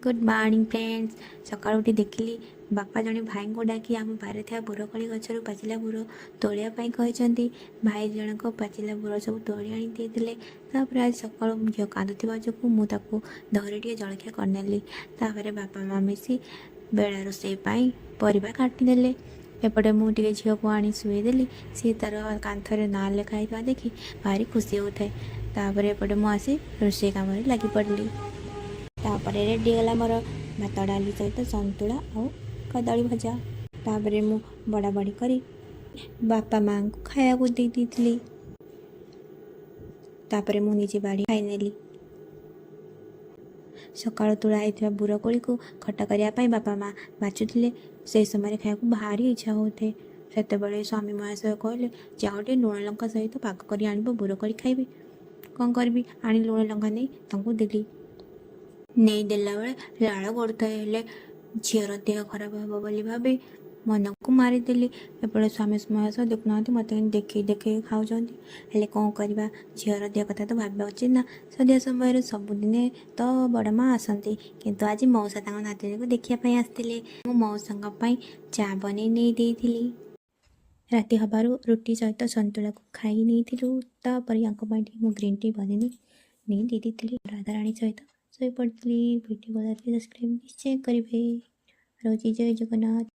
Good morning friends. ସକାଳୁ ଉଠି ଦେଖିଲି ବାପା ଜଣେ ଭାଇଙ୍କୁ ଡାକି ଆମ ବାରିରେ ଥିବା ବୁରକୋଳି ଗଛରୁ ପାଚିଲା ବୁର ତୋଳିବା ପାଇଁ କହିଛନ୍ତି। ଭାଇ ଜଣକ ପାଚିଲା ବୁର ସବୁ ତୋଳି ଆଣି ଦେଇଥିଲେ। ତାପରେ ଆଜି ସକାଳୁ ଝିଅ କାନ୍ଦୁଥିବା ଯୋଗୁଁ ମୁଁ ତାକୁ ଧରି ଟିକେ ଜଳଖିଆ କରିନେଲି। ତାପରେ ବାପା ମା ମିଶି ବେଳା ରୋଷେଇ ପାଇଁ ପରିବା କାଟିଦେଲେ। ଏପଟେ ମୁଁ ଟିକେ ଝିଅକୁ ଆଣି ଶୁଏଇଦେଲି। ସିଏ ତା'ର କାନ୍ଥରେ ନାଁ ଲେଖା ହେଇଥିବା ଦେଖି ଭାରି ଖୁସି ହେଉଥାଏ। ତାପରେ ଏପଟେ ମୁଁ ଆସି ରୋଷେଇ କାମରେ ଲାଗି ପଡ଼ିଲି। ତାପରେ ରେଡ଼ି ହେଇଗଲା ମୋର ଭାତ ଡାଲି ସହିତ ସନ୍ତୁଳା ଆଉ କଦଳୀ ଭଜା। ତାପରେ ମୁଁ ବଡ଼ା ବଡ଼ି କରି ବାପା ମାଆଙ୍କୁ ଖାଇବାକୁ ଦେଇ ଦେଇଥିଲି। ତାପରେ ମୁଁ ନିଜେ ବାଢ଼ି ଖାଇନେଲି। ସକାଳୁ ତୋଳା ହେଇଥିବା ବୁରକୋଳିକୁ ଖଟା କରିବା ପାଇଁ ବାପା ମା ବାଛୁଥିଲେ। ସେହି ସମୟରେ ଖାଇବାକୁ ଭାରି ଇଚ୍ଛା ହେଉଥାଏ। ସେତେବେଳେ ସ୍ୱାମୀ ମହାଶୟ କହିଲେ, ଯାଅ ଟିକେ ଲୁଣ ଲଙ୍କା ସହିତ ପାଗ କରି ଆଣିବ, ବୁରକୋଳି ଖାଇବି। କ'ଣ କରିବି, ଆଣି ଲୁଣ ଲଙ୍କା ନେଇ ତାଙ୍କୁ ଦେଲି। ନେଇ ଦେଲାବେଳେ ଲାଳ ଗଡ଼ୁଥାଏ, ହେଲେ ଝିଅର ଦେହ ଖରାପ ହେବ ବୋଲି ଭାବି ମନକୁ ମାରିଦେଲି। ଏପଟେ ସ୍ୱାମୀ ମହାଶୟ ଦେଖୁନାହାନ୍ତି, ମୋତେ କେମିତି ଦେଖେଇ ଦେଖେଇ ଖାଉଛନ୍ତି। ହେଲେ କ'ଣ କରିବା, ଝିଅର ଦେହ କଥା ତ ଭାବିବା ଉଚିତ ନା। ସନ୍ଧ୍ୟା ସମୟରେ ସବୁଦିନେ ତ ବଡ଼ ମା ଆସନ୍ତି, କିନ୍ତୁ ଆଜି ମଉସା ତାଙ୍କ ନାତୁଣୀକୁ ଦେଖିବା ପାଇଁ ଆସିଥିଲେ। ମୁଁ ମଉସାଙ୍କ ପାଇଁ ଚା ବନେଇ ନେଇ ଦେଇଥିଲି। ରାତି ହେବାରୁ ରୁଟି ସହିତ ସନ୍ତୁଳାକୁ ଖାଇ ନେଇଥିଲୁ। ତାପରେ ୟାଙ୍କ ପାଇଁ ଟିକେ ମୁଁ ଗ୍ରୀନ୍ ଟି ବନେଇ ନେଇ ଦେଇ ଦେଇଥିଲି। ରାଧାରାଣୀ ସହିତ ଶୋଇପଡ଼ିଥିଲି। ଭିଡ଼ିଓ ଭଲ ଲାଗିଲେ ସବସ୍କ୍ରାଇବ୍ ନିଶ୍ଚୟ କରିବେ। ରହୁଛି, ଜୟ ଜଗନ୍ନାଥ।